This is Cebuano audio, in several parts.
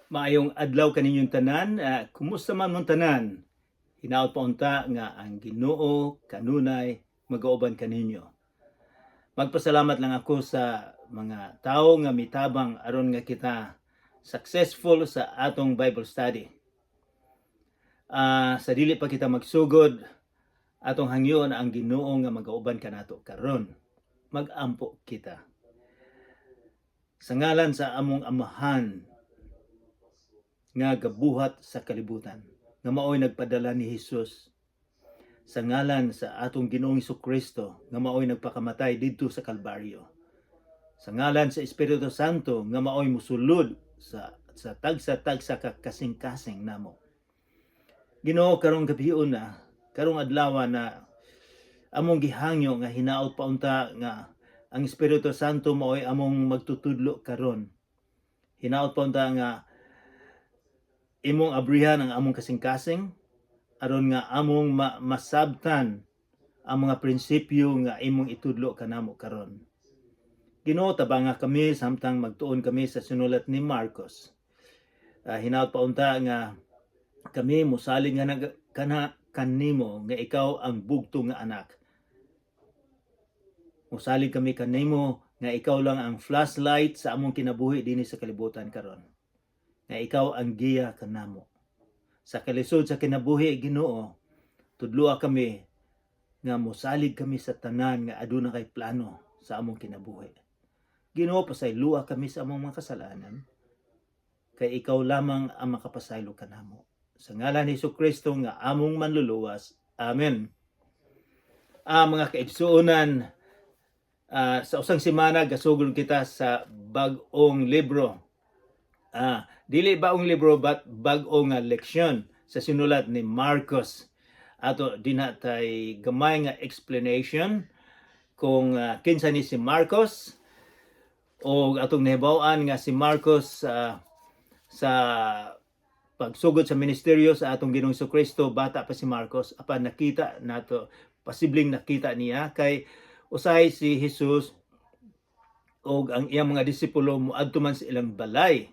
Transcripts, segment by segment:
Maayong adlaw kaninyong tanan, kumusta man mong tanan? Hinaot pa unta nga ang Ginoo kanunay magauban kaninyo. Magpasalamat lang ako sa mga tao nga mitabang aron nga kita successful sa atong Bible study. Sa dili pa kita magsugod, atong hangyoon ang Ginoo nga magauban kanato karon. Magampo kita. Sa ngalan sa among Amahan nga gabuhat sa kalibutan, nga maoy nagpadala ni Hesus, sa ngalan sa atong Ginoong Kristo nga maoy nagpakamatay didto sa Kalbaryo, sa ngalan sa Espiritu Santo nga maoy musulod sa tagsa-tagsa ka kasing-kasing namo. Ginoo, karong gabion na, karong adlaw na, among gihangyo nga hinaot pa unta nga ang Espiritu Santo maoy among magtutudlo karon. Hinaot pa unta nga imong abrihan ang among kasing-kasing aron nga among masabtan ang mga prinsipyo nga imong itudlo kanamo karon. Ginoo, tabanga kami samtang magtuon kami sa sinulat ni Marcos. Hinaot pa unta nga kami musalig nga kana kanimo nga ikaw ang bugtong nga anak. Musalig kami kanimo nga ikaw lang ang flashlight sa among kinabuhi dinhi sa kalibutan karon, nga ikaw ang giya kanamo. Sa kalisod sa kinabuhi, Ginoo, tudloa kami nga mosalig kami sa tanan nga aduna kay plano sa among kinabuhi. Ginoo, pasayloa kami sa among mga kasalanan kay ikaw lamang ang makapasaylo kanamo. Sa ngalan ni Kristo nga among manluluwas. Amen. Mga kaigsuonan, sa usang semana gasugod kita sa bag-ong libro. Dili baong libro but bag-o nga leksyon sa sinulat ni Marcos. Ato dinha tay gamay nga explanation kung kinsa ni si Marcos o atong nahibaw-an nga si Marcos, sa pagsugod sa ministeryo sa atong Ginoong Kristo, bata pa si Marcos, apan nakita nato, posibleng nakita niya kay usahay si Jesus og ang iyang mga disipulo moadto man sa ilang balay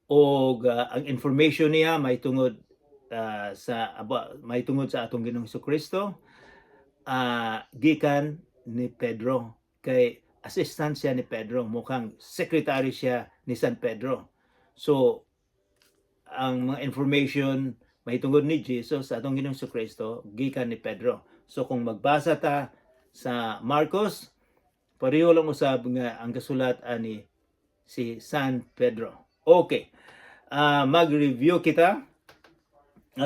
og ang information niya may tungod sa atong Ginoong Kristo gikan ni Pedro kay assistant siya ni Pedro, mukhang secretary siya ni San Pedro. So ang mga information may tungod ni Jesus sa atong Ginoong Kristo gikan ni Pedro. So kung magbasa ta sa Marcos, pareho lang usab nga ang kasulat ani si San Pedro. Okay, mag-review kita.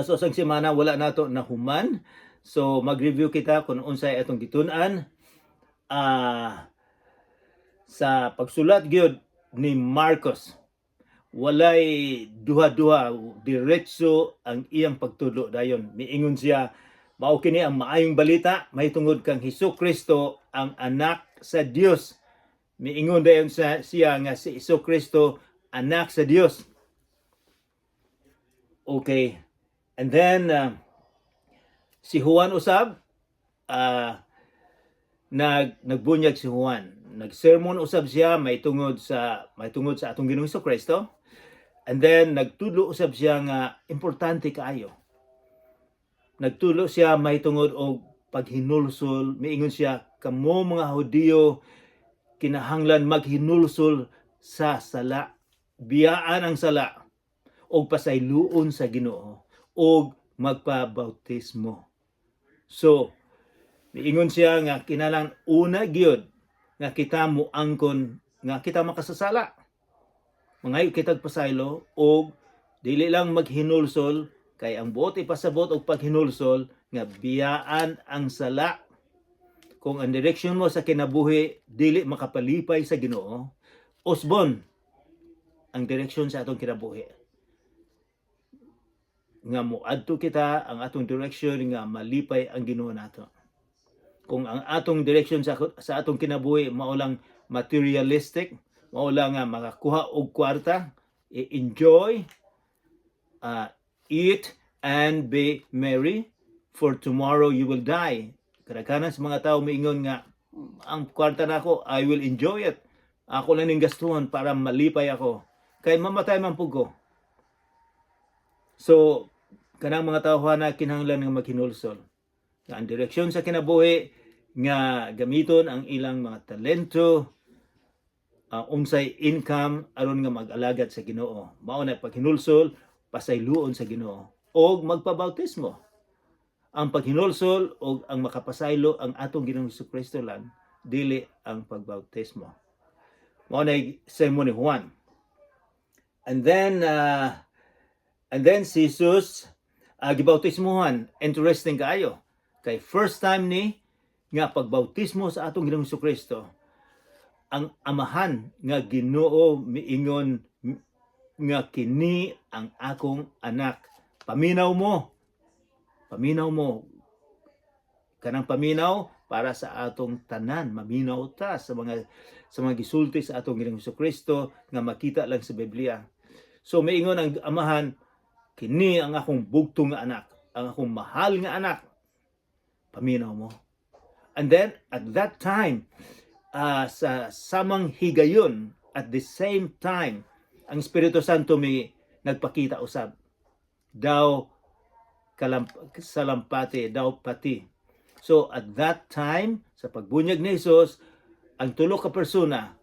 So sa semana wala nato nahuman. So mag-review kita kung unsay atong gitun-an. Sa pagsulat gyud ni Marcos, walay duha-duha, diretso ang iyang pagtudlo dayon. Miingon siya, mao kini ang maayong balita mahitungod kang Hesus Kristo, ang anak sa Dios. Miingon dayon sa siya nga si Hesus Kristo anak sa Dios. Okay. And then si Juan usab, nagbunyag si Juan. Nagsermon usab siya may tungod sa atong Ginoong Kristo. And then nagtudlo usab siya nga importante kaayo. Nagtudlo siya may tungod og paghinulsol. Miingon siya, "Kamo mga Hudiyo kinahanglan maghinulsol sa sala. Biyaan ang sala og pasayloon sa Ginoo og magpabautismo." So, miingon siya nga kinahanglan una gyud nga kita moangkon nga kita makasasala. Mangayo kitag pasaylo og dili lang maghinulsol kay ang buot ipasabot og paghinulsol nga biyaan ang sala. Kung ang direksyon mo sa kinabuhi dili makapalipay sa Ginoo, usbon ang direksyon sa atong kinabuhi. Nga moadto kita ang atong direction nga malipay ang Ginoo nato. Kung ang atong direction sa atong kinabuhi mao lang materialistic, mao lang nga makakuha og kwarta, i-enjoy, eat and be merry, for tomorrow you will die. Kadaghanan sa mga tao miingon nga ang kwarta nako, I will enjoy it. Ako lang ning gastuhan para malipay ako. Kay mamatay man pud ko. So kanang mga tawhana kinahanglan nga maghinulsol. Nga ang direksyon sa kinabuhi nga gamiton ang ilang mga talento, unsay income aron nga mag-alagad sa Ginoo. Mao na paghinulsol, pasayloon sa Ginoo og magpabautismo. Ang paghinulsol og ang makapasaylo ang atong Ginoong Kristo lang, dili ang pagbautismo. Mao na sermon ni Juan. And then si Jesus gibautismohan. Interesting kaayo. Kay first time ni nga pagbautismo sa atong Ginoong Kristo, ang Amahan nga Ginoo miingon nga kini ang akong anak. Paminaw mo. Paminaw mo. Kanang paminaw para sa atong tanan, maminaw ta sa mga gisulti sa atong Ginoong Kristo nga makita lang sa Biblia. So miingon ang Amahan, "Kini ang akong bugtong nga anak, ang akong mahal nga anak. Paminaw mo." And then at that time, sa samang higayon, at the same time, ang Espiritu Santo may nagpakita usab. Daw salampati, daw pati. So at that time, sa pagbunyag ni Jesus, ang tulo ka persona,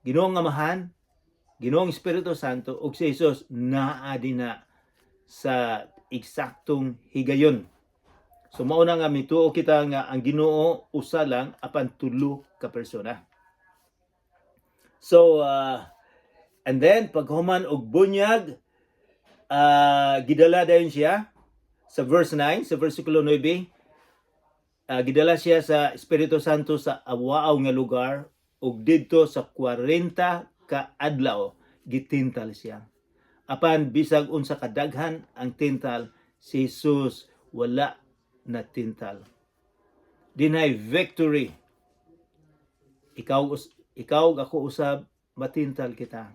Ginoong Amahan, Ginoong Espiritu Santo, ug si Jesus naa dina sa eksaktong higayon. So mao na nga mituo kita nga ang Ginoo usa lang apan tulo ka persona. So and then paghuman og bunyag, gidala dayon siya sa verse 9, sa versikulo 9, gidala siya sa Espiritu Santo sa awaaw nga lugar ug didto sa 40 ka adlaw gitintal siya. Apan bisag unsa kadaghan ang tintal, si Jesus wala na tintal. Dinay victory. Ikaw ug ako usab matintal kita.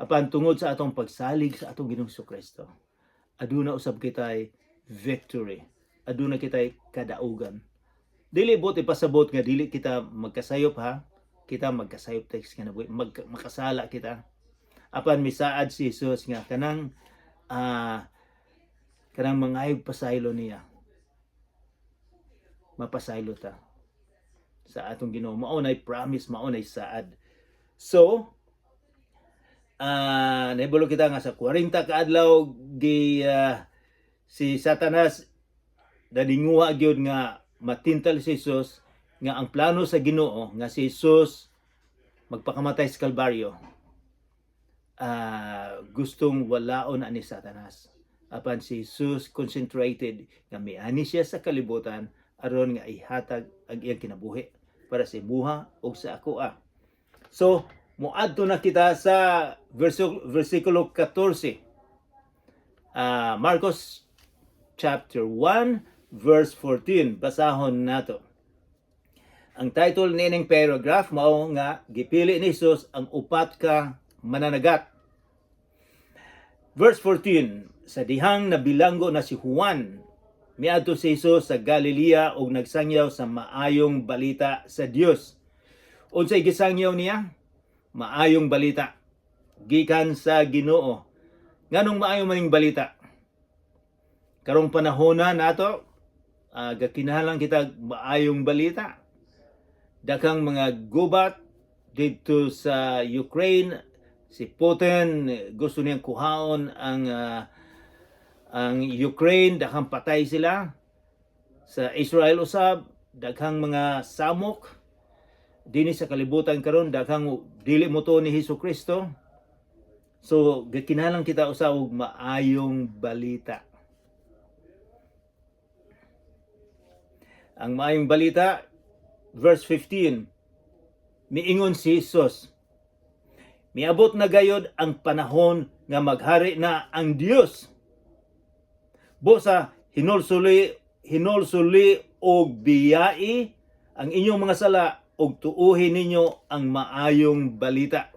Apan tungod sa atong pagsalig sa atong Ginoong Kristo, aduna usab kitay victory. Aduna kitay kadaugan. Dili buot ipasabot nga dili kita magkasayop ha. Kita magkasayop text nga nabuhi, makasala kita. Apan misaad si Jesus nga kanang mangayog pasaylo niya. Mapasaylo ta sa atong Ginoo. Mao nay promise, mao nay saad. So, nahibalo kita nga sa 40 ka adlaw gi si Satanas naninguha gyud nga matintal si Jesus, nga ang plano sa Ginoo nga si Jesus magpakamatay sa Kalbaryo, gustong walaon ani Satanas. Apan si Jesus concentrated nga miani siya sa kalibutan aron nga ihatag ang iyang kinabuhi para sa imuha ug sa akoa. So moadto na kita sa versikulo 14. Marcos chapter 1 verse 14, basahon nato. Ang title niining paragraph mao nga gipili ni Jesus ang upat ka mananagat. Verse 14, sa dihang nabilanggo na si Juan, miadto si Jesus sa Galilea ug nagsangyaw sa maayong balita sa Dios. Unsay gisangyaw niya? Maayong balita gikan sa Ginoo. Nganong maayo maning balita? Karong panahon na nato, gakinahanglan kita maayong balita. Daghang mga gubat dito sa Ukraine, si Putin gusto niyang kuhaon ang Ukraine, daghang patay sila. Sa Israel usab, daghang mga samok dinhi sa kalibutan karon, daghang dili mo ni Hesus Kristo. So gikinahanglan kita usab og maayong balita. Ang maayong balita, verse 15, miingon si Jesus, "Miabot na gayod ang panahon nga maghari na ang Dios. Busa hinulsuli hinulsuli og biyai ang inyong mga sala og tuuhin ninyo ang maayong balita."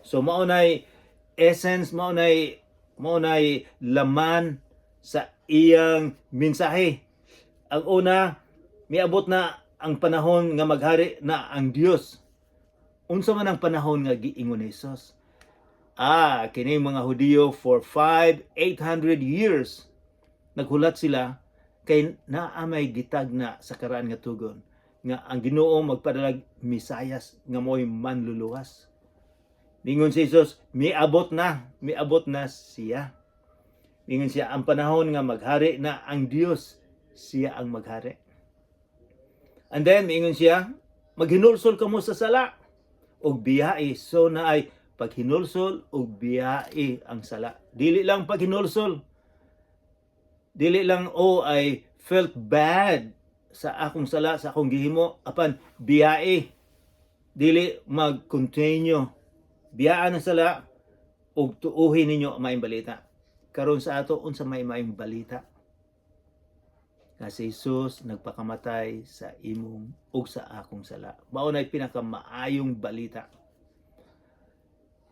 So mao nay essence, mao nay laman sa iyang mensahe. Ang una, miabot na ang panahon nga maghari na ang Dios. Unsa man ang panahon nga giingon ni Jesus? Kini mga Hudiyo, for 5 800 years naghulat sila kay naa may gitagna sa Karaan nga Tugon nga ang Ginoo magpadalag Misayas nga mo'y manluluwas. Mingon si Jesus, miabot na siya. Mingon siya, ang panahon nga maghari na ang Dios, siya ang maghari. And then, mingon siya, maghinulsol kamo sa sala og biyai. So naay paghinulsol og biyai ang sala. Dili lang paghinulsol. Dili lang, "Oh, I felt bad sa akong sala, sa akong gihimo," apan biyai. Dili mag-continue. Biyaan ang sala ug tuuhin ninyo ang maayong balita. Karon sa ato, unsa may maayong balita? Nga si Jesus nagpakamatay sa imong ug sa akong sala. Mao nay pinakamaayong balita.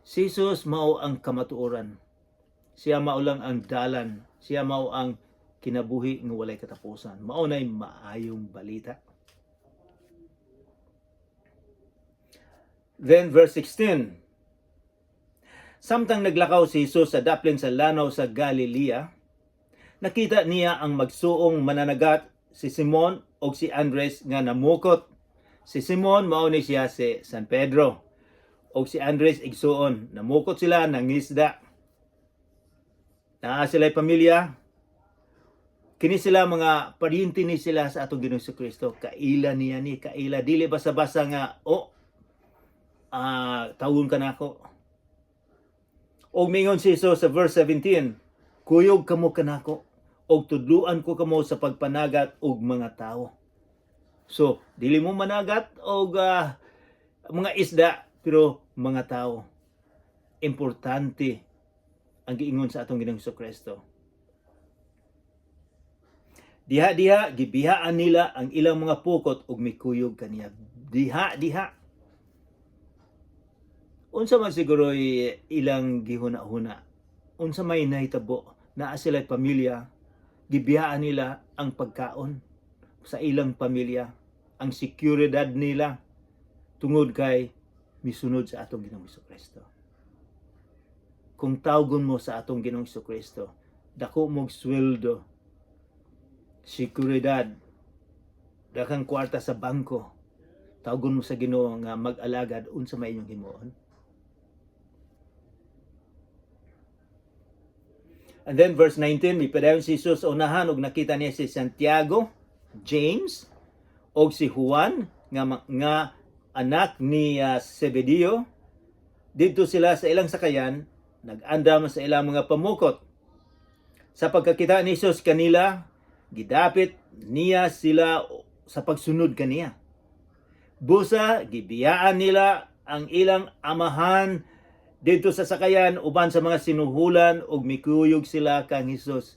Si Jesus mao ang kamatuoran. Siya mao lang ang dalan. Siya mao ang kinabuhi nga walay katapusan. Mao nay maayong balita. Then verse 16. Samtang naglakaw si Jesus sa daplin sa lanaw sa Galilea, nakita niya ang magsuong mananagat, si Simon ug si Andres, nga namukot. Si Simon mao ni siya si San Pedro ug si Andres igsuon. Namukot sila, nangisda. Naa sila pamilya. Kini sila mga paryente ni sila sa atong Ginoong Kristo. Kaila niya ni, kaila, dili basta-basta nga, "Oh, tawgon ka nako." Og mingon si Jesus sa verse 17, "Kuyog kamo kanako og tudluan ko kamo sa pagpanagat og mga tawo." So, dili mo managat og mga isda pero mga tao. Importante ang giingon sa atong Ginoong Kristo. Diha-diha gibihaan nila ang ilang mga pukot ug mikuyog kaniya. Diha-diha. Unsa man siguro ilang gihuna-huna? Unsa may nahitabo? Naa sila pamilya, gibiyaan nila ang pagkaon sa ilang pamilya, ang seguridad nila tungod kay misunod sa atong Ginoong Kristo. Kung tawgon mo sa atong Ginoong Kristo, dako mong sweldo, seguridad, daghang kwarta sa bangko, tawgon mo sa Ginoo nga mag-alagad, unsa may inyong himuon? And then verse 19, mipadayon si Jesus sa unahan ug nakita niya si Santiago, James, og si Juan nga anak ni Zebedeo. Didto sila sa ilang sakayan, nag-andam sa ilang mga pamukot. Sa pagkakita ni Jesus kanila, gidapit niya sila sa pagsunod kaniya. Busa, gibiyaan nila ang ilang amahan didto sa sakayan uban sa mga sinuhulan ug mikuyog sila kang Hesus.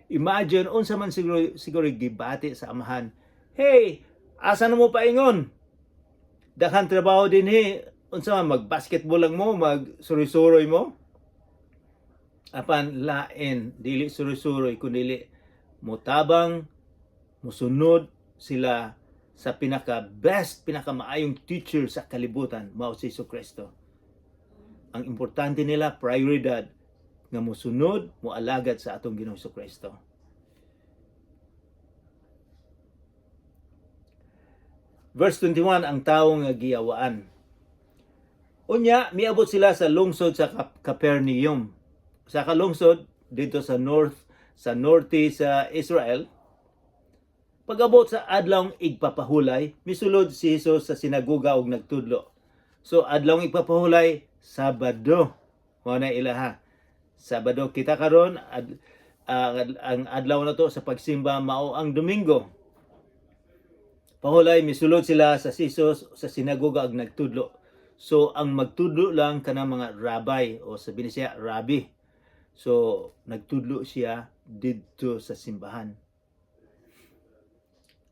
Imagine unsa man siguro gibati sa amahan. "Hey, asa na mo paingon? Daghan trabaho dinhi. Unsa man, mag-basketball lang mo, mag suroy-suroy mo?" Apan lain, dili suroy-suroy kundi motabang, musunod sila sa pinaka best, pinaka maayong teacher sa kalibutan, mao si Kristo. Ang importante nila, prioridad nga mosunod, moalagad sa atong Ginoong Kristo. Verse 21, ang tawo nga giyawaan. Unya, miabot sila sa lungsod sa Capernaum. Sa kalungsod dito sa north, sa norte sa Israel. Pag-abot sa Adlawng Igpapahulay, misulod si Jesus sa sinagoga ug nagtudlo. So Adlawng Igpapahulay, Sabado. Mao na ilaha. Sabado kita karon, ang adlaw na to sa pagsimba mao ang Domingo. Pahulay, misulod sila sa Jesus sa sinagoga ug nagtudlo. So ang magtudlo lang kanang mga rabbi o sabi ni siya rabbi. So nagtudlo siya didto sa simbahan.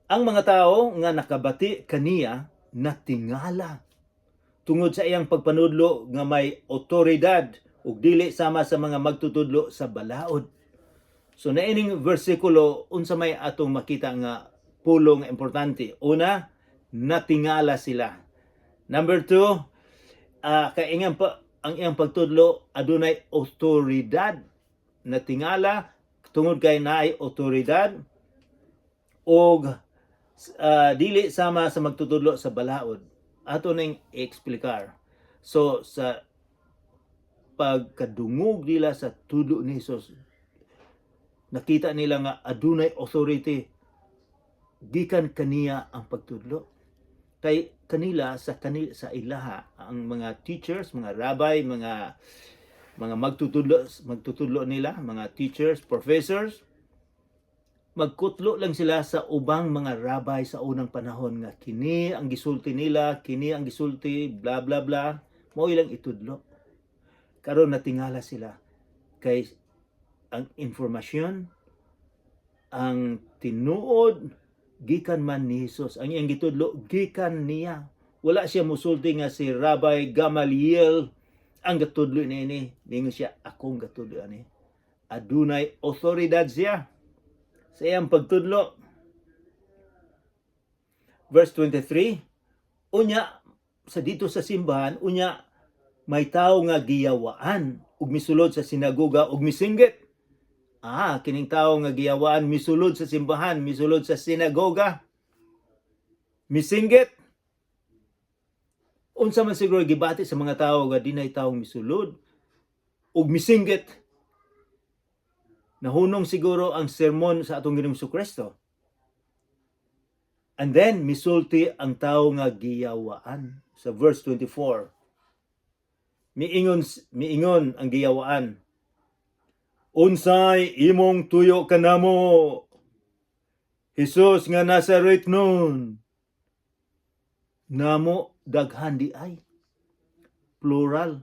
Ang mga tao nga nakabati kaniya natingala tungod sa iyang pagpanudlo nga may otoridad ug dili sama sa mga magtutudlo sa balaod. So naining bersikulo, unsa may atong makita nga pulong importante? Una, natingala sila. Number 2, kaingan pa Ang iyang pagtudlo adunay otoridad. Natingala tungod kay naay otoridad og dili sama sa magtutudlo sa balaod. Ato ning i-eksplikar. So sa pagkadungog nila sa tudlo ni Jesus, nakita nila nga adunay authority, gikan kaniya ang pagtudlo. Kay kanila sa ilaha, ang mga teachers, mga rabbi, mga magtutudlo nila, mga teachers, professors, magkutlo lang sila sa ubang mga rabbi sa unang panahon nga kini ang gisulti nila, kini ang gisulti, bla bla bla, mao ilang itudlo. Karon natingala sila kay ang informasyon, ang tinuod, gikan man ni Jesus. Ang iyang gitudlo, gikan niya. Wala siya musulti nga si Rabbi Gamaliel ang gatudlo niini. Ningon siya, "Akong gatudlo ani." Adunay otoridad siya sa iyang pagtudlo. Verse 23, unya sa dito sa simbahan, unya may tao nga giyawaan ug misulod sa sinagoga ug misinggit. Ah, kining tao nga giyawaan misulod sa simbahan, misulod sa sinagoga. Misinggit. Unsa man siguro gibati sa mga tao nga dinay taong misulod ug misinggit? Nahunong siguro ang sermon sa atong Ginoong Kristo. And then misulti ang tao nga giyawaan sa verse 24. Miingon ang giyawaan, "Unsay imong tuyo kanamo, Jesus nga Nazaretnon?" Namo, daghan di ay. Plural.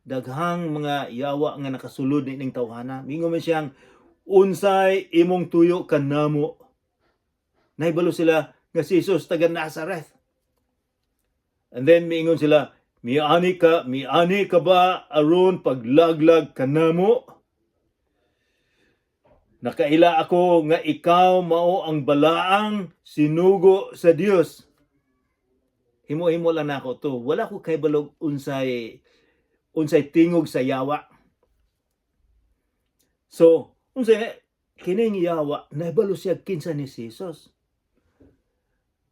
Daghang mga yawa nga nakasulod nining tawhana. Mingon man siyang, "Unsay imong tuyo kanamo?" Nahibalo sila nga si Jesus taga Nazareth. And then miingon sila, "Miani ka ba aron paglaglag kanamo? Nakaila ako nga ikaw mao ang balaang sinugo sa Dios." Himo-himo lang nako to. Wala ko kahibalog unsay tingog sa yawa. So, unsay kining yawa, nahibalo siya kinsa ni si Jesus.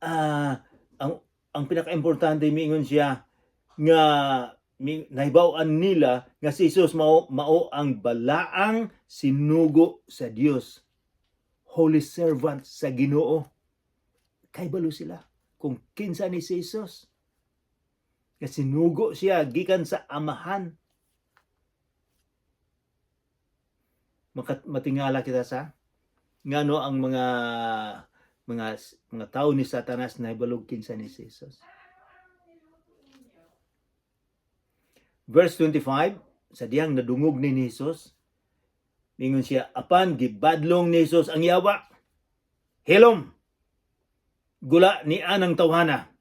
Ang pinaka-importante, miingon siya nga nahibaw-an nila nga si Jesus mao ang balaang sinugo sa Dios. Holy servant sa Ginoo. Kahibalo sila kung kinsa ni si Jesus. Nga sinugo siya gikan sa Amahan. Matingala kita sa ngano ang mga tao ni Satanas nahibalog kinsa ni si Jesus. Verse 25, sa diyang nadungog ni Jesus, ningon siya, apan gibadlong ni Jesus ang yawa. "Hilom! Gula ni anang tawhana."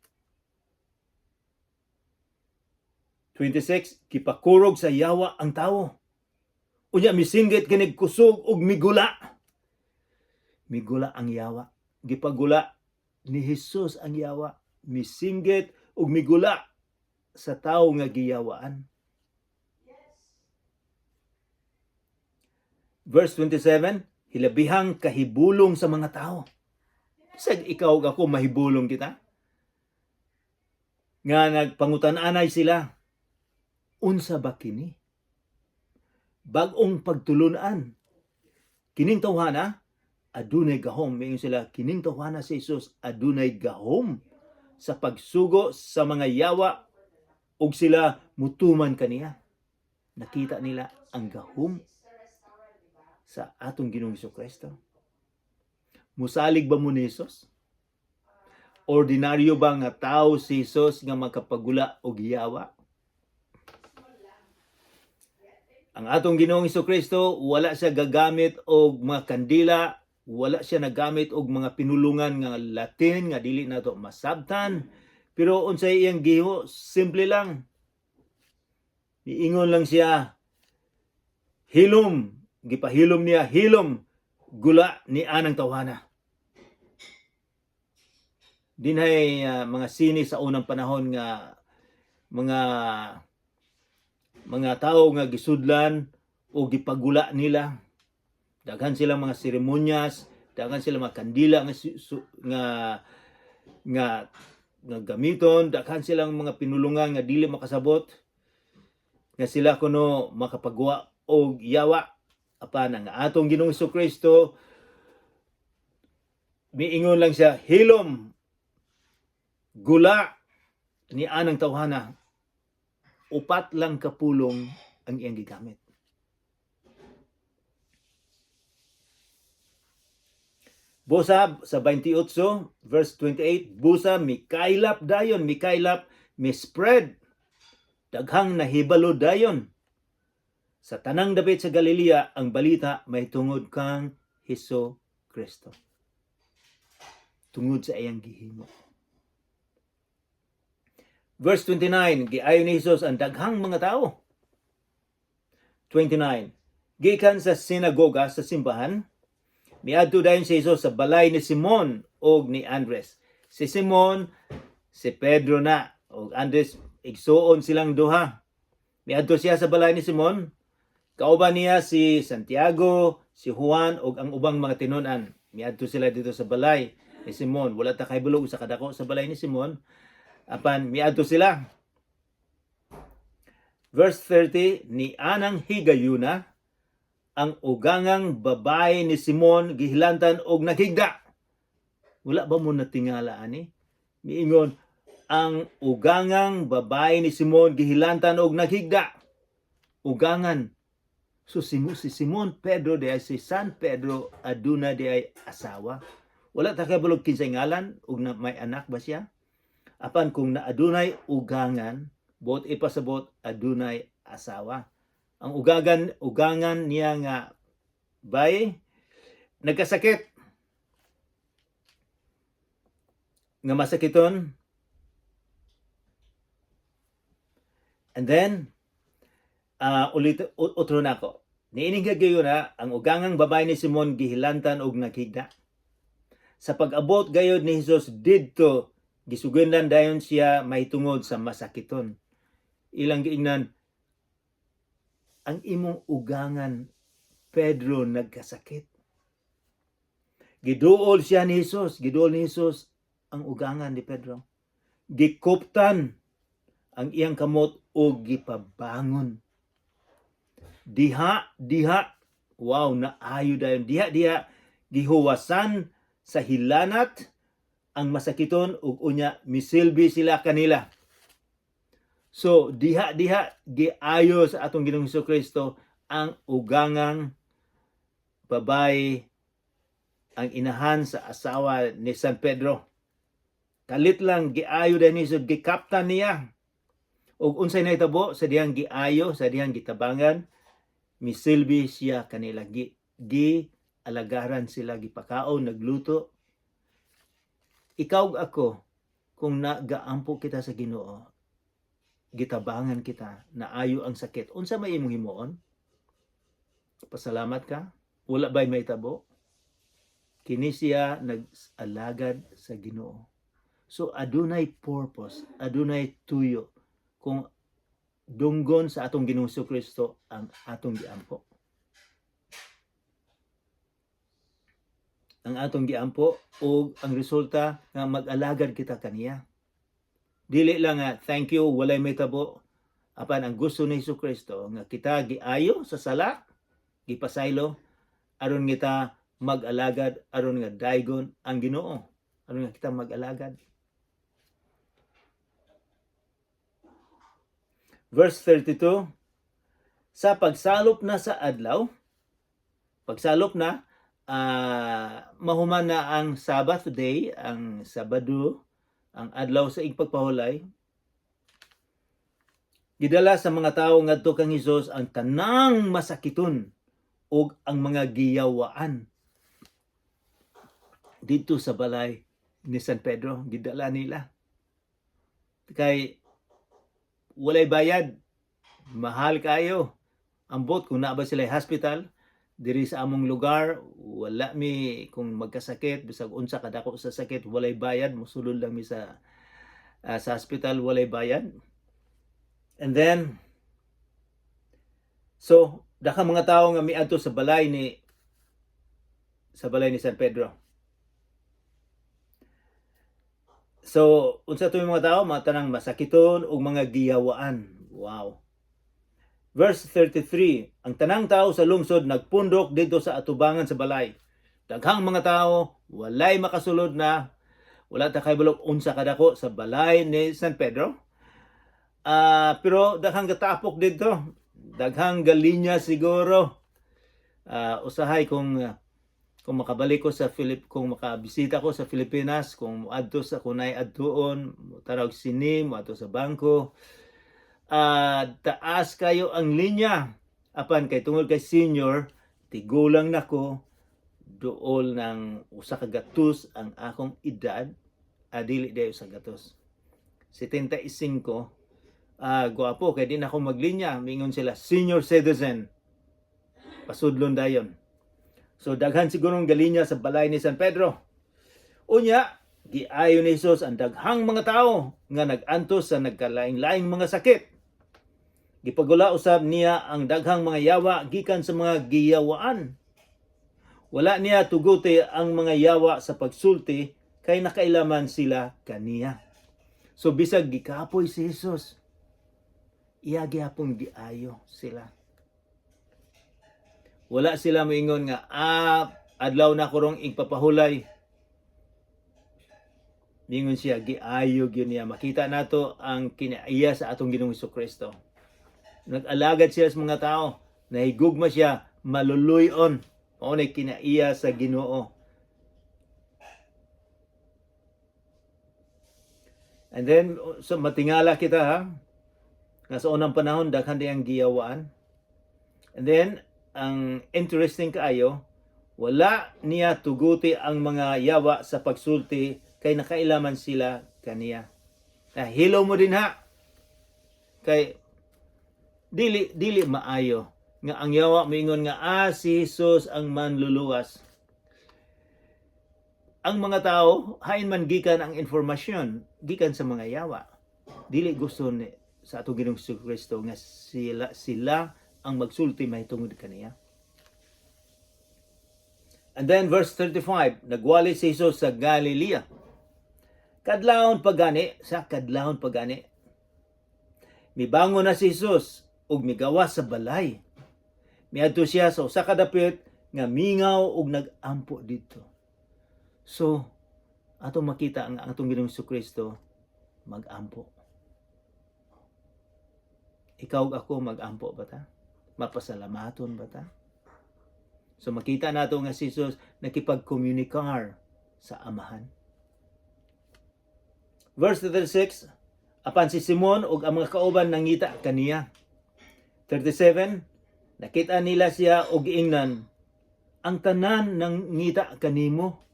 26, gipakurog sa yawa ang tawo. Unya misinggit kinig kusog ug migula. Migula ang yawa. Gipagula ni Jesus ang yawa. Misinggit ug migula sa tawo nga giyawaan. Verse 27, hilabihang kahibulong sa mga tao. Bisag ikaw ug ako, mahibulong kita. Nga nagpangutan-anay sila, "Unsa ba kini? Bag-ong pagtulunan. Kining tawhana adunay gahom." Miingon sila, "Kining tawhana si Jesus adunay gahom sa pagsugo sa mga yawa ug sila mutuman kaniya." Nakita nila ang gahom sa atong Ginoong Kristo. Musalig ba mo ni Jesus? Ordinaryo ba nga tao si Jesus nga makapagula og yawa? Ang atong Ginoong Kristo, wala siya gagamit og mga kandila, wala siya nagamit og mga pinulungan nga Latin nga dili nato masabtan. Pero unsay iyang giho, simple lang. Niingon lang siya, "Hilom," gipahilom niya, "Hilom, gula ni anang tawhana." Dinhay mga sine sa unang panahon nga mga Mga tao nga gisudlan o gipagula nila. Daghan silang mga seremonyas, daghan silang mga kandila nga nga nga nga gamiton, daghan silang mga pinulungan nga dili makasabot nga sila kuno makapagwa og yawa. Apan ang atong Ginoong Kristo, miingon lang siya, "Hilom, gula ni anang tawhana." Upat lang kapulong ang iyang gigamit. Busa sa 28 verse 28, busa mikaylap dayon, mikaylap, mi-spread. Daghang nahibalo dayon sa tanang dapit sa Galilea ang balita may tungod kang Hesus Kristo. Tungod sa iyang gihimo. Verse 29, giayo ni Jesus ang daghang mga tao. 29, gikan sa sinagoga, sa simbahan, miadto dayon si Jesus sa balay ni Simon og ni Andres. Si Simon, si Pedro na, og Andres, igsuon silang duha. Miadto siya sa balay ni Simon, kauban niya si Santiago, si Juan ug ang ubang mga tinun-an. Miadto sila dito sa balay ni Simon. Wala ta kahibalo sa kadako sa balay ni Simon. Apan miadto sila. Verse 30, ni anang higayuna, ang ugangang babae ni Simon gihilantan og naghigda. Wala ba mo natingala ani? Miingon, ang ugangang babae ni Simon gihilantan og naghigda. Ugangan. So si Simon Pedro di ay si San Pedro, aduna di ay asawa. Wala ta kabalo kinsay ngalan ug na may anak ba siya. Apan kung naadunay ugangan, buot ipasabot adunay asawa. Ang ugangan niya nga bay nagkasakit nga masakiton. And then ulit otro na ako. Niining gayon na ang ugangang babae ni Simon gihilantan og naghigda. Sa pag-abot gayod ni Jesus didto, gisugundan dayon siya mahitungod sa masakiton. Ilang giingnan, "Ang imong ugangan Pedro nagkasakit." Giduol siya ni Jesus, giduol ni Jesus ang ugangan ni Pedro. Gikuptan ang iyang kamot o gipabangon. Diha, diha, wow, naayo dayon. Diha, diha, gihuwasan sa hilanat ang masakiton ug unya misilbi sila kanila. So diha diha giayo sa atong Ginoong Kristo ang ugangang babae, ang inahan sa asawa ni San Pedro. Kalit lang giayo din ni Jesus, gikaptan niya. Ug unsay nahitabo sa dihang giayo, sa dihang gitabangan, misilbi siya kanila, gi alagaran sila, gipakaon, nagluto. Ikaw ug ako, kung nagaampo kita sa Ginoo, gitabangan kita, naayo ang sakit, unsa may imong himuon? Pasalamat ka? Wala ba'y mahitabo? Kini siya nag-alagad sa Ginoo. So adunay purpose, adunay tuyo kung dunggon sa atong Ginoong Kristo ang atong giampo. Ang atong giampo ug ang resulta nga mag-alagad kita kaniya. Dili lang nga thank you, walay mahitabo. Apan ang gusto ni Hesus Kristo nga kita giayo sa sala, gipasaylo aron kita mag-alagad, aron nga daygon ang Ginoo, aron nga kita mag-alagad. Verse 32, sa pagsalop na sa adlaw, pagsalop na, mahuman na ang Sabbath day, ang Sabado, ang adlaw sa igpagpahulay, gidala sa mga tawo ngadto kang Hesus ang tanang masakiton ug ang mga giyawaan. Dito sa balay ni San Pedro, gidala nila. Kay walay bayad, mahal kayo. Ambot kung naa ba sila hospital, diri sa among lugar, wala mi, kung magkasakit, bisag unsa kadako sa sakit, walay bayad, mosulod lang mi sa hospital, walay bayad. And then So, daghang mga tao nga miadto sa balay ni San Pedro. So, unsa to yung mga tao? Mga tanang masakiton ug mga giyawaan. Wow. Verse 33, ang tanang tao sa lungsod nagpundok didto sa atubangan sa balay. Daghang mga tao, walay makasulod na, wala ta kahibalo unsa kadako sa balay ni San Pedro. Pero daghang gatapok didto. Daghang galinya siguro. Usahay kung makabalik ko sa Philip, kung makabisita ko sa Pilipinas, kung moadto sa kunay adtuon, tarag sini, moadto sa bangko. Taas kayo ang linya. Apan kay tungod kay senior, tigulang nako, duol ng 100 ang akong edad, dili diay 100. 75, gwapo kay di na ako maglinya, mingon sila senior citizen. Pasudlon dayon. So daghan sigurong galinya sa balay ni San Pedro. Unya, giayo ni Jesus ang daghang mga tao nga nag-antos sa nagkalaing-laing mga sakit. Gipagula usab niya ang daghang mga yawa gikan sa mga giyawaan. Wala niya tuguti ang mga yawa sa pagsulti kay nakailaman sila kaniya. So bisag gikapoy si Jesus, iya gihapon giayo sila. Wala sila moingon nga adlaw na ko rong igpapahulay. Mingon siya, giayo gyud niya. Makita nato ang kinaiya sa atong Ginoong Kristo. Nag-alagad siya sa mga tao. Nahigugma siya, maluluyon. Mao nay kinaiya sa Ginoo. And then, so matingala kita ha. Nga sa unang panahon, daghan diyang giyawaan. And then, ang interesting kaayo, wala niya tuguti ang mga yawa sa pagsulti kay nakailaman sila kaniya. Nahilo mo din ha. Kay dili dili maayo nga ang yawa moingon nga si Jesus ang manluluwas. Ang mga tao hain man gikan ang informasyon gikan sa mga yawa. Dili gusto ni sa atong Ginoong Kristo nga sila sila ang magsulti mahitungod kaniya. And then verse 35, nagwali si Jesus sa Galilea. Kadlawon pagani, sa kadlawon pagani, mibangon na si Jesus ug migawas sa balay. Miadto siya sa usa ka dapit nga mingaw ug nag-ampo didto. So, ato makita ang atong Ginoong Kristo mag-ampo. Ikaw ug ako, mag-ampo ba ta? Mapasalamaton ba ta? So makita nato nga si Jesus nakipagkomunikar sa Amahan. Verse 36, apan si Simon ug ang mga kauban nangita kaniya. 37, nakita nila siya og giingnan, "Ang tanan nang ngita kanimo."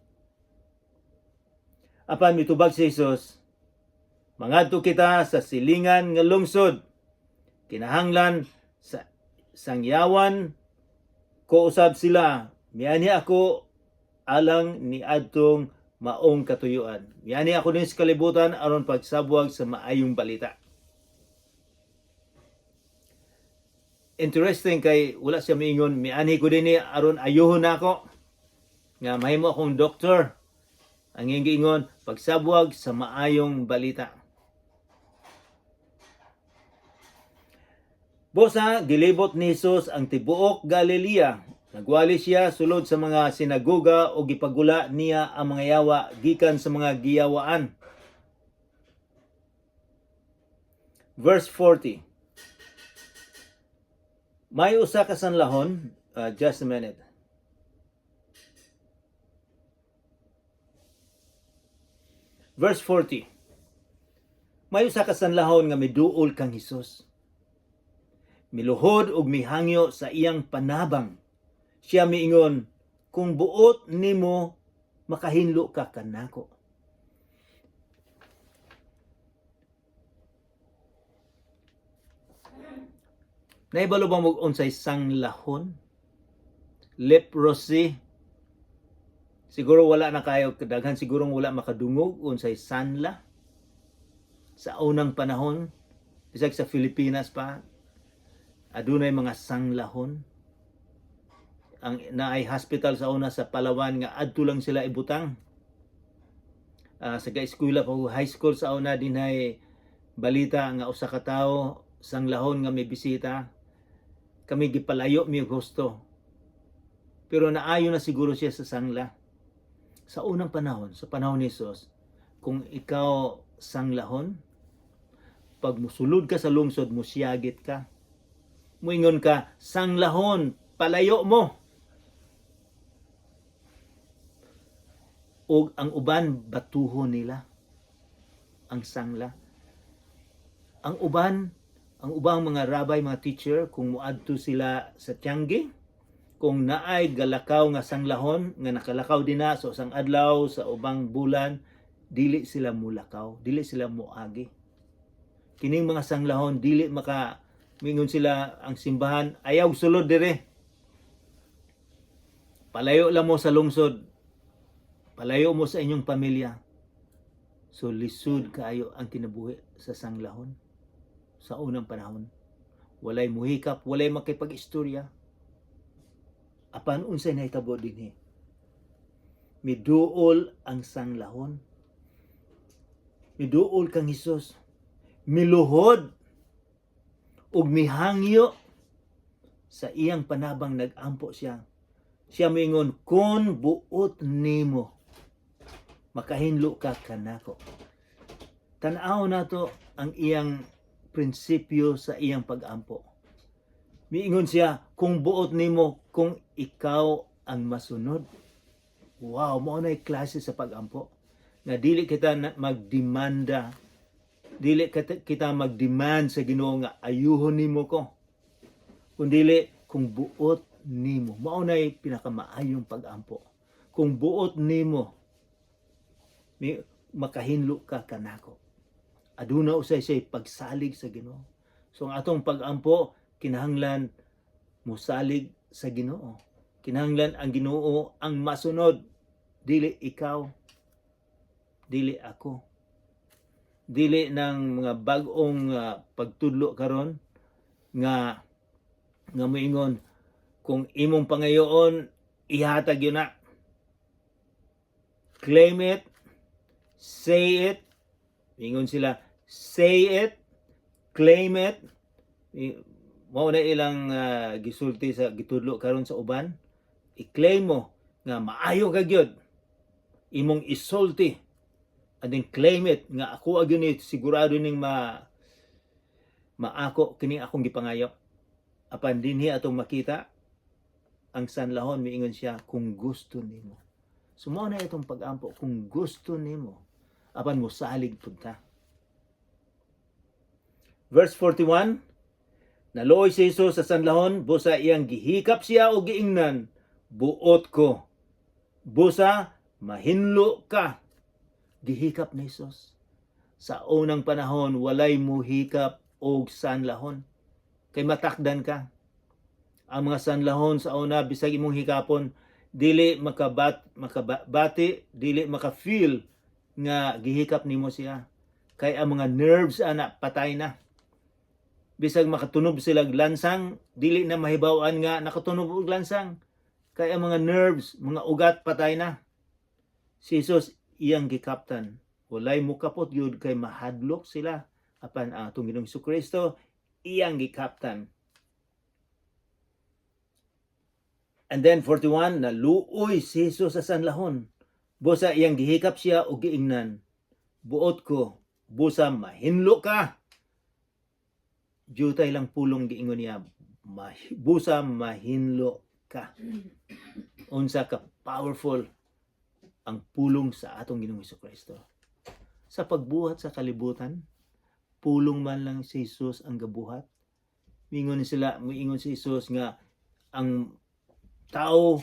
Apan mitubag si Jesus, "Mangadto kita sa silingan nga lungsod. Kinahanglan sa sangyawan ko usab sila. Mianhi ako alang ni adtong maong katuyuan. Mianhi ako din sa kalibutan aron pagsabwag sa maayong balita." Interesting kay wala siya miingon, "Mianhi ko dinhi aron ayuhon nako nga mahimo akong doktor." Ang iyang giingon, pagsabwag sa maayong balita. Busa, gilibot ni Jesus ang tibuok Galilea. Nagwali siya sulod sa mga sinagoga o gipagula niya ang mga yawa gikan sa mga giyawaan. Verse 40. May usa ka sanlahon, just a minute. Verse 40. May usa ka sanlahon nga miduol kang Hesus. Miluhod og mihangyo sa iyang panabang. Siya miingon, "Kung buot nimo, makahinlo ka kanako." Naibalo ba mo unsay sanglahon? Leprosy. Siguro wala na kayo, daghan sigurong wala makadungog unsay sanla. Sa unang panahon, bisag sa Pilipinas pa, Adunay mga sanglahon. Ang naay hospital sa una sa Palawan nga adto lang sila ibutang. Sa eskwela pa ko, high school sa una, dinhay balita nga usa ka tawo sanglahon nga may bisita, kami gipalayo mi og husto, pero naayo na siguro siya sa sangla. Sa unang panahon, sa panahon ni Jesus, kung ikaw sanglahon, pag musulod ka sa lungsod, musiyagit ka, muingon ka, "Sanglahon, palayo mo." Og ang uban, batuho nila ang sangla. Ang ubang mga rabay, mga teacher, kung muadto sila sa tiangge, kung naay galakaw nga sanglahon nga nakalakaw dinha sa usang adlaw, sa ubang bulan, dili sila mulakaw, dili sila muagi. Kining mga sanglahon, dili maka mingon sila ang simbahan, "Ayaw sulod dire, palayo lang mo sa lungsod, palayo mo sa inyong pamilya." So lisod kaayo ang kinabuhi sa sanglahon sa unang panahon. Walay muhikap, walay makipag-istorya. Apan unsay nahitabo dinhi? Miduol ang sanglahon, miduol kang Hesus, miluhod ug mihangyo sa iyang panabang. Nagampo siya. Siya moingon, "Kon buot nimo, makahinlo ka kanako." Tan-aw nato ang iyang prinsipyo sa iyang pagampo. Miingon siya, "Kung buot nimo," kung ikaw ang masunod. Wow, mao na klase sa pagampo. Nga dili kita magdemanda. Dili kita magdemand sa Ginoo nga ayuhon nimo ko. Kung dili, kung buot nimo. Mao na pinakamaayong pagampo. Kung buot nimo, makahinlo ka kanako. Aduna usay siya pagsalig sa Ginoo. So ang atong pagampo, kinahanglan musalig sa Ginoo. Kinahanglan ang Ginoo ang masunod, dili ikaw, dili ako. Dili ng mga bag-ong pagtudlo karon nga moingon kung imong pangayoon, ihatag yun na. Claim it, say it. Ingon sila, say it, claim it. Mao na ilang gisulti sa gitudlo karon sa uban. I-claim mo nga maayo ka gyud. Imong isulti and then claim it nga ako gyud ni, sigurado ning maako kini akong gipangayo. Apan dinhi atong makita ang sanlahon, miingon siya, "Kung gusto nimo." So mao na itong pagampo, kung gusto nimo, apan mo salig pud ta. Verse 41, naluoy si Jesus sa sanlahon, busa iyang gihikap siya o giingnan, "Buot ko. Busa mahinlo ka." Gihikap ni Jesus. Sa unang panahon, walay muhikap og sanlahon. Kay matakdan ka. Ang mga sanlahon sa una, bisag imong hikapon, dili makabati, dili maka-feel nga gihikap nimo siya. Kay ang mga nerves ana patay na. Bisag makatunob sila og lansang, dili na mahibaw-an nga nakatunob og lansang. Kay ang mga nerves, mga ugat, patay na. Si Jesus, iyang gikaptan. Walay mukapot yun kay mahadlok sila. Apan ang atong Ginoong Kristo, iyang gikaptan. And then 41, naluoy si Jesus sa sanlahon. Busa iyang gihikap siya o giingnan, "Buot ko, busa mahinlo ka." Jutay lang pulong giingon niya, "Busa mahinlo ka." Unsa ka powerful ang pulong sa atong Ginoong Kristo. Sa pagbuhat sa kalibutan, pulong man lang si Jesus ang gabuhat. Miingon si Jesus nga ang tao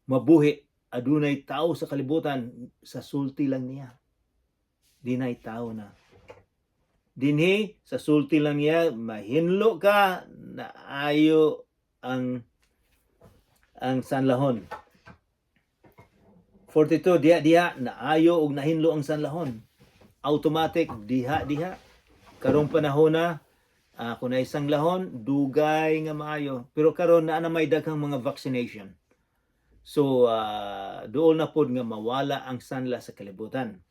mabuhi, adunay tao sa kalibutan sa sulti lang niya. Dinay tao na. Dinhi sa sulti lang niya, "Mahinlo ka," naayo ang sanlahon. 42, diha diha naayo og nahinlo ang sanlahon. Automatic, diha diha. Karong panahon na Kung naay sanglahon, dugay nga maayo. Pero karon naa na may daghang mga vaccination. So duol na pod nga mawala ang sanla sa kalibutan.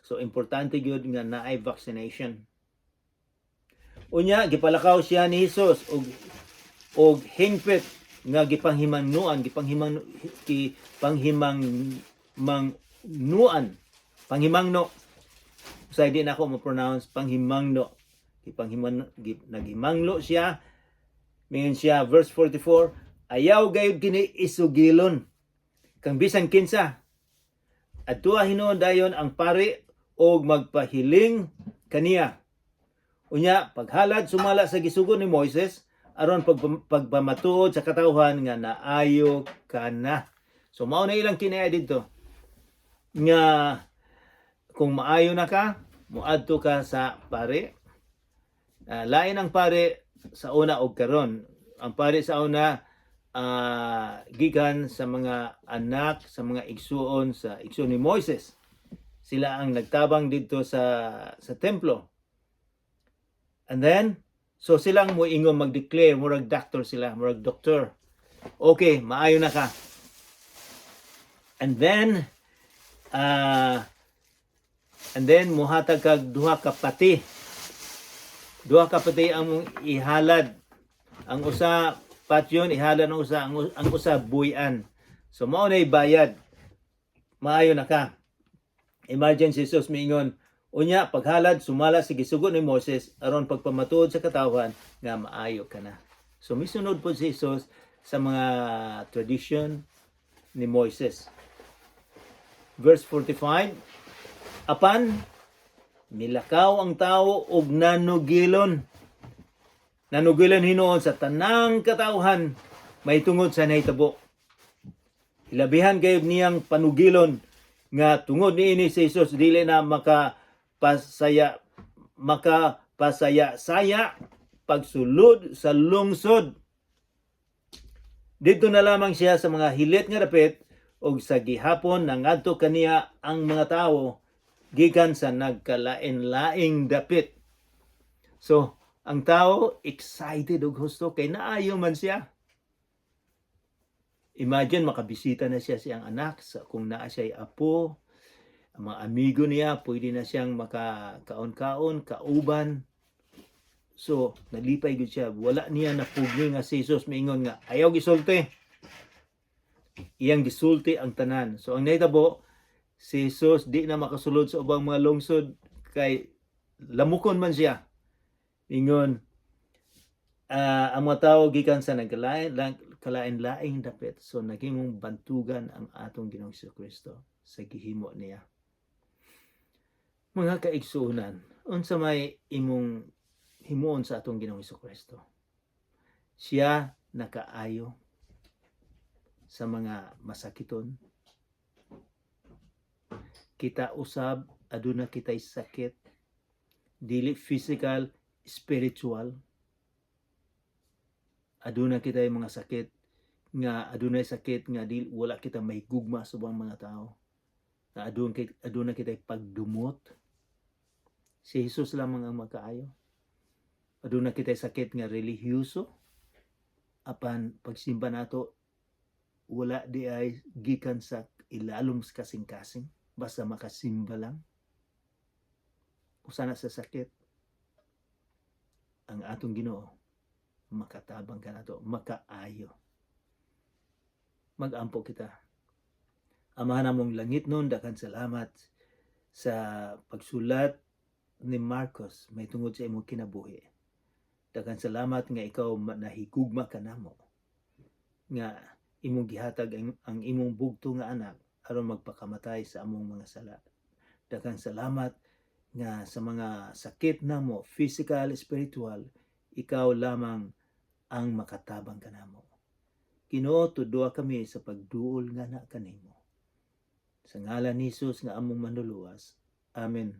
So importante gyud nga naay vaccination. Unya gipalakaw siya ni Hesus og hingpit nga gipanghimangnuan, gipanghimang gipanghimang mangnuan, panghimangno. Usay di na ako mo-pronounce panghimangno. Gipanghimang naghimanglo siya. Mingon siya, verse 44, "Ayaw gayud kini isugilon kang bisan kinsa. Adtua hinuon dayon ang pari og magpahiling kaniya. Unya paghalad sumala sa gisugo ni Moises aron pagpamatuod sa katawhan nga naayo ka na." So mao na ilang kinaya didto nga kung maayo na ka, muadto ka sa pare. Lain ang pare sa una og karon. Ang pare sa una gikan sa mga anak sa mga igsuon sa igsuon ni Moises. Sila ang nagtabang didto sa templo. And then so silang moingon, mag-declare, murag doctor sila, murag doktor. "Okay, maayo na ka." And then muhatag kag duha ka pati. Duha ka pati ang mong ihalad. Ang usa patyon, ihalad ang usa, ang usa buy-an. So mao na bayad. Maayo na ka. Imagine si Jesus miingon, "Unya paghalad sumala sa gisugo ni Moses aron pagpamatuod sa katawhan nga maayo ka na." So misunod po si Jesus sa mga tradition ni Moises. Verse 45, apan milakaw ang tao og nanugilon. Nanugilon hinuon sa tanang katawhan may tungod sa nahitabo. Hilabihan gayud niyang panugilon nga tungod niini si Jesus dili na makapasaya makapasaya saya pagsulod sa lungsod. Didto na lamang siya sa mga hilit nga dapit ug sa gihapon nangadto kaniya ang mga tawo gikan sa nagkalain-laing dapit. So, ang tao excited og husto kay naayo man siya. Imagine makabisita na siya siyang anak sa kung naa siya apo, ang mga amigo niya, pwede na siyang makakaon-kaon, kauban. So, nalipay gud siya. Wala niya napugni nga si Jesus miingon nga ayaw gisulti. Iyang gisulti ang tanan. So, ang nahitabo, si Jesus di na makasulod sa ubang mga lungsod kay lamukon man siya. Ingon, ang mga tao gikan sa nagkalain kalain-laing dapit. So naging bantugan ang atong Ginoong Kristo sa gihimo niya. Mga kaigsuonan, unsa may imong himuon sa atong Ginoong Kristo? Siya nakaayo sa mga masakiton. Kita usab aduna kitay sakit, dili physical, spiritual. Aduna kitay mga sakit nga adunay sakit nga di wala kita may gugma sa ubang mga tao. Na aduna kitay pagdumot. Si Jesus lamang ang makaayo. Aduna kitay sakit nga relihiyoso, apan pagsimba nato wala di ay gikan sa ilalom sa kasing-kasing, basta makasimba lang. Usa na sa sakit. Ang atong Ginoo makatabang kanato, makaayo. Mag-ampo kita. Amahan namong langitnon, daghan salamat sa pagsulat ni Marcos may tungod sa imong kinabuhi. Daghan salamat nga ikaw nahigugma kanamo. Nga imong gihatag ang imong bugto nga anak aron magpakamatay sa among mga sala. Daghan salamat nga sa mga sakit namo, physical, spiritual, ikaw lamang ang makatabang kanamo. Ginoo, tudloa kami sa pagduol nga na kanimo. Sa ngalan ni Jesus nga among manluluwas. Amen.